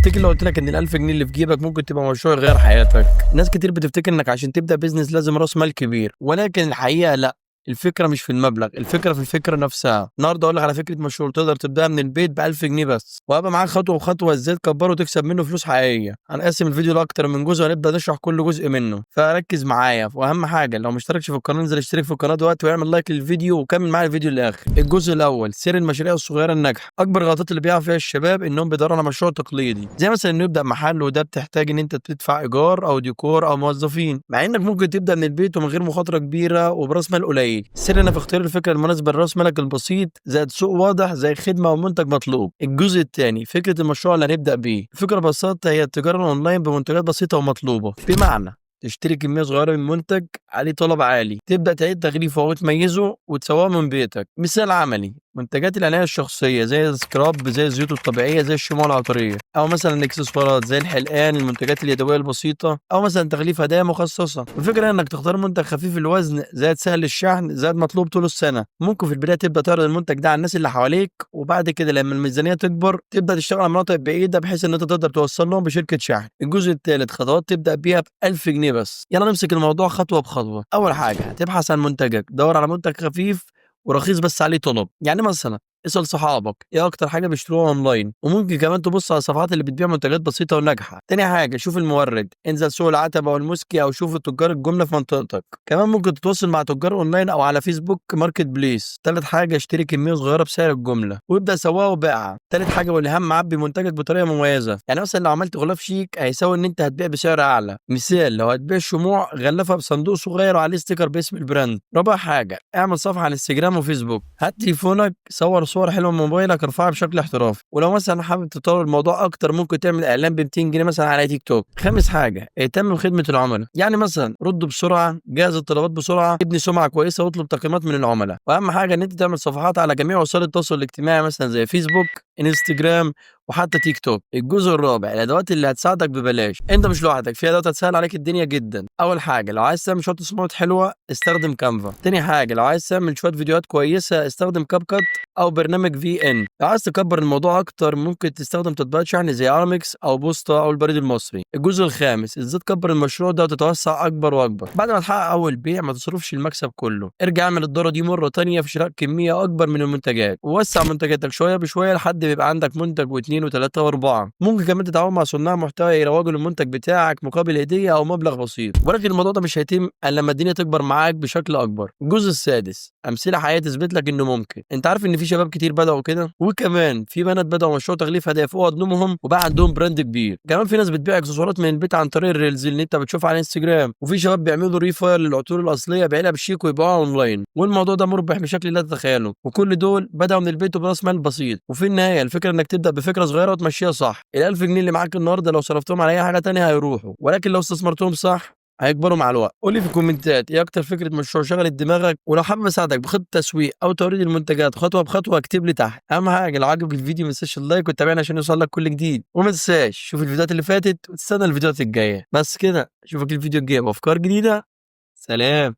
تفتكر لو قلت لك ان ال1000 جنيه اللي في جيبك ممكن تبقى مشروع يغير حياتك؟ ناس كتير بتفتكر انك عشان تبدا business لازم راس مال كبير، ولكن الحقيقة لا. الفكرة مش في المبلغ، الفكرة في الفكرة نفسها. النهارده اقول لك على فكرة مشروع تقدر تبداها من البيت ب 1000 جنيه بس، وهبقى معاك خطوة بخطوة ازاي تكبره وتكسب منه فلوس حقيقية. هنقسم الفيديو لاكتر من جزء وهنبدا نشرح كل جزء منه، فركز معايا. واهم حاجة لو ما اشتركتش في القناة انزل اشترك في القناة دلوقتي واعمل like للفيديو وكمل معايا الفيديو للاخر. الجزء الاول، سر المشاريع الصغيرة الناجحة. اكبر غلطات اللي بيقع فيها الشباب انهم بيدوروا على مشروع تقليدي، زي مثلا انه يبدا محل، وده بتحتاج ان انت تدفع ايجار او ديكور او موظفين، مع انك ممكن تبدا من البيت ومن غير مخاطره كبيرة وبراس مال قليل. السر هنا في اختيار الفكرة المناسبة لراس مالك البسيط، زائد سوق واضح زي خدمة او منتج مطلوب. الجزء الثاني، فكرة المشروع اللي هنبدا بيه. الفكرة ببساطة هي التجارة الاونلاين بمنتجات بسيطة ومطلوبه، بمعنى تشتري كمية صغيرة من منتج عليه طلب عالي، تبدأ تعيد تغليفه وتميزه وتسوقه من بيتك. مثال عملي: منتجات العناية الشخصية زي ال scrub، زي الزيوت الطبيعية، زي الشموع العطرية، أو مثلا اكسسوارات زي الحلقان، المنتجات اليدوية البسيطة، أو مثلا تغليف هدايا مخصصة. الفكرة إنك تختار منتج خفيف الوزن زائد سهل الشحن زائد مطلوب طول السنة. ممكن في البداية تبدأ تعرض المنتج ده على الناس اللي حواليك، وبعد كده لما الميزانية تكبر تبدأ تشتغل على مناطق بعيدة بحيث إن أنت تقدر توصل لهم بشركة شحن. الجزء الثالث، خطوات تبدأ بيها ب 1000 جنيه بس. يلا نمسك الموضوع خطوة بخطوة. أول حاجة هتبحث عن منتجك، دور على منتج خفيف ورخيص بس عليه طلب. يعني مثلا اسأل صحابك ايه اكتر حاجة بيشتروها اونلاين، وممكن كمان تبص على الصفحات اللي بتبيع منتجات بسيطة وناجحة. تاني حاجة، شوف المورد، انزل سوق العتبة او الموسكي او شوف التجار الجملة في منطقتك. كمان ممكن تتواصل مع تجار اونلاين او على فيسبوك marketplace. تالت حاجة، اشتري كمية صغيرة بسعر الجملة وابدأ سوقها وبيعها. تالت حاجة والاهم، عبي منتجك بطريقة مميزة. يعني مثلا لو عملت غلاف شيك هيساوي ان انت هتبيع بسعر اعلى. مثال، لو هتبيع شموع غلفها بصندوق صغير وعليه sticker باسم ال brand. رابع حاجة، اعمل صفحة على انستجرام وفيسبوك. هات تليفونك، صور صور حلوة من موبايلك، ارفعها بشكل احترافي. ولو مثلا حابب تطور الموضوع اكتر ممكن تعمل اعلان ب 200 جنيه مثلا على تيك توك. خامس حاجة، اهتم بخدمة العملاء. يعني مثلا رد بسرعة، جهز الطلبات بسرعة، ابني سمعة كويسة واطلب تقييمات من العملاء. واهم حاجة ان انت تعمل صفحات على جميع وسائل التواصل الاجتماعي، مثلا زي فيسبوك، انستجرام، وحتى تيك توك. الجزء الرابع، الادوات اللي هتساعدك ببلاش. انت مش لوحدك، في ادوات هتسهل عليك الدنيا جدا. اول حاجة، لو عايز تعمل شوية تصميمات حلوة استخدم كانفا. تاني حاجة، لو عايز تعمل شوية فيديوهات كويسة استخدم CapCut او برنامج VN. لو عايز تكبر الموضوع اكتر ممكن تستخدم تطبيقات شحن زي ارامكس او بوسطه او البريد المصري. الجزء الخامس، ازاي تكبر المشروع ده وتتوسع اكبر واكبر. بعد ما تحقق اول بيع ما تصرفش المكسب كله، ارجع اعمل الدورة دي مرة تانية في شراء كمية اكبر من المنتجات، ووسع منتجاتك شوية بشوية لحد ما يبقى عندك منتج واثنين وثلاثة واربعة. ممكن كمان تتعاون مع صناع محتوى يروجوا للمنتج بتاعك مقابل هديه او مبلغ بسيط، ولكن الموضوع ده مش هيتم الا لما الدنيا تكبر معاك بشكل اكبر. الجزء السادس، امثلة حقيقية تثبت لك انه ممكن. انت عارف ان في شباب كتير بداوا كده، وكمان في بنات بداوا مشروع تغليف هدايا في اوض نومهم وبقى عندهم brand كبير. كمان في ناس بتبيع اكسسوارات من البيت عن طريق ال reels اللي انت بتشوفها على انستجرام، وفي شباب بيعملوا refill للعطور الاصلية بعلب شيك ويبيعوها اونلاين، والموضوع ده مربح بشكل لا تتخيله. وكل دول بداوا من البيت وبراس مال بسيط. وفي النهاية الفكرة انك تبدا بفكره صغيرة وتمشيها صح. ال1000 جنيه اللي معاك النهارده لو صرفتهم على اي حاجة تانية هيروحوا، ولكن لو استثمرتهم صح هيكبروا مع الوقت. قول لي في الكومنتات ايه اكتر فكرة مشروع شغلت دماغك، ولو حابب اساعدك بخطه تسويق او توريد المنتجات خطوة بخطوة اكتب لي تحت. اهم حاجة لو عجبك الفيديو ما تنساش ال like وتتابعنا عشان يوصل لك كل جديد، وما تنساش شوف الفيديوهات اللي فاتت وتستنى الفيديوهات الجاية. بس كده، اشوفك الفيديو الجاي بافكار جديدة. سلام.